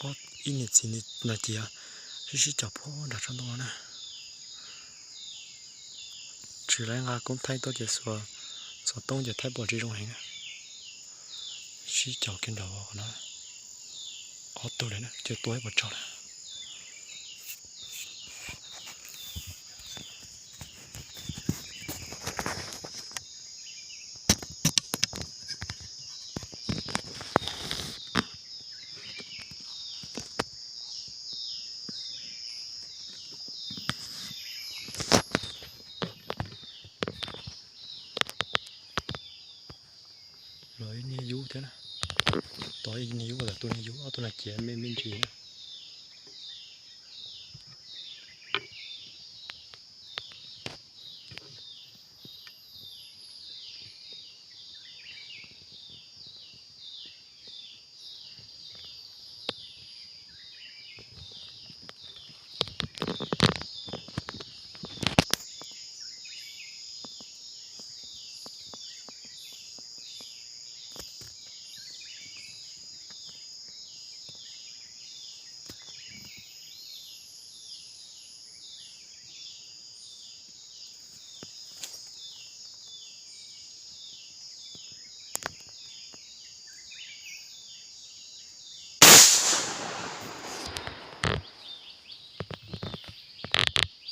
Ob ib niam txiv no ces sib sib caum puag nram tsob ntoo no na. Tsis lawv nqa koob thaij tuaj ces xuas, xuas toob ces thaij pom tsis zoo heev na. Sib caum kiag nram no, ob tug lawm na, ces tua ib puas tsaug lawm. Los ib niag yub thiab na. Tos ib niag yub, tus niag yub, ob tug no ciav me me ntsis na.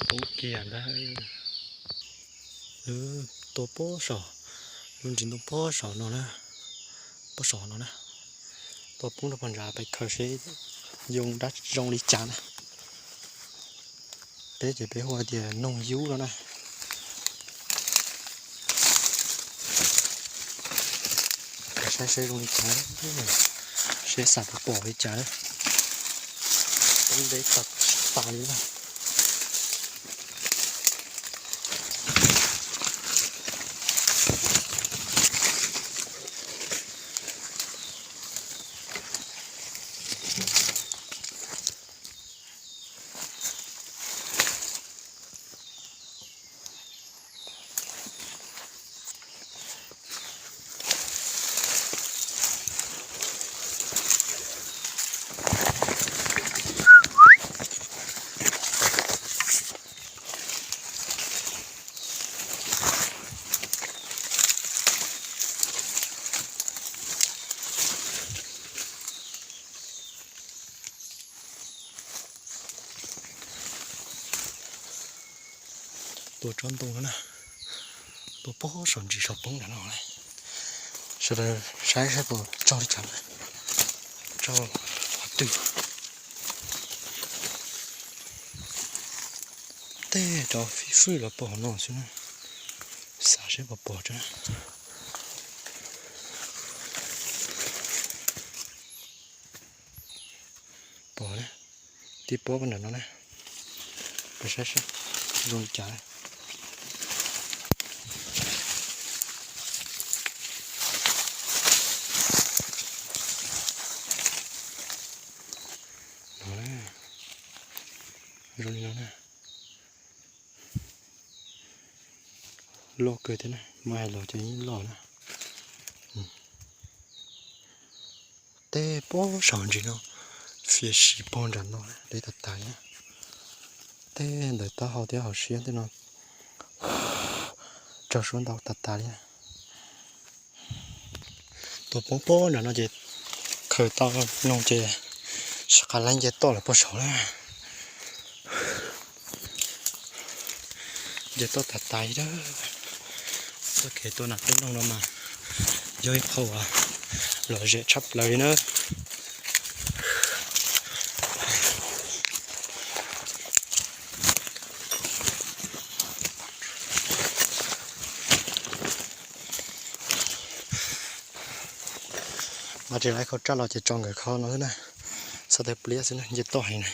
Poob kiag ntag. Tua pob saum, lub ntsis ntoo pob saum no na, pob saum no na. Tua poob rau pog ntsa peb khaws seb zoo dab zoo li cas na. Peb ces peb hu tias noog yub no na. Saib seb zoo li cas, seb xav pom li cas na. Poob deb tas tas li na. Tua tsob ntoo no na, tua pob saum ntsis saum poob ntawm no. Sawv daws saib saib puas tsaug li cas na, tsaug qhov twg. Tej cov fij fwj los pom hauv no xwb na, xav seb puas pom tso. Pom na, tib pob nram no na, peb saib saib zoo li cas. No na, zoo li no na. Loj kawg thiab na, muab hais los ces yeej loj na. Tej pob saum ntsis no, fiav sim pog nram no deb tas tas li. Tej ntawm taub hau thiab hauv siab tej no raug suab ntau tas tas li. Tus poob pob nram no ces khaws tau noog ces sib qab leeb nce toj lawm puag saud na. Nce toj tas tas li. Txoj kev tua nas tej noog no mas yog ib qho uas lom zem tshaj plaws li na. Mas tsis lawv kho tsaj los ces tso nkawd kho no xwb na. Xav tias pliab xwb na, nce toj heev na.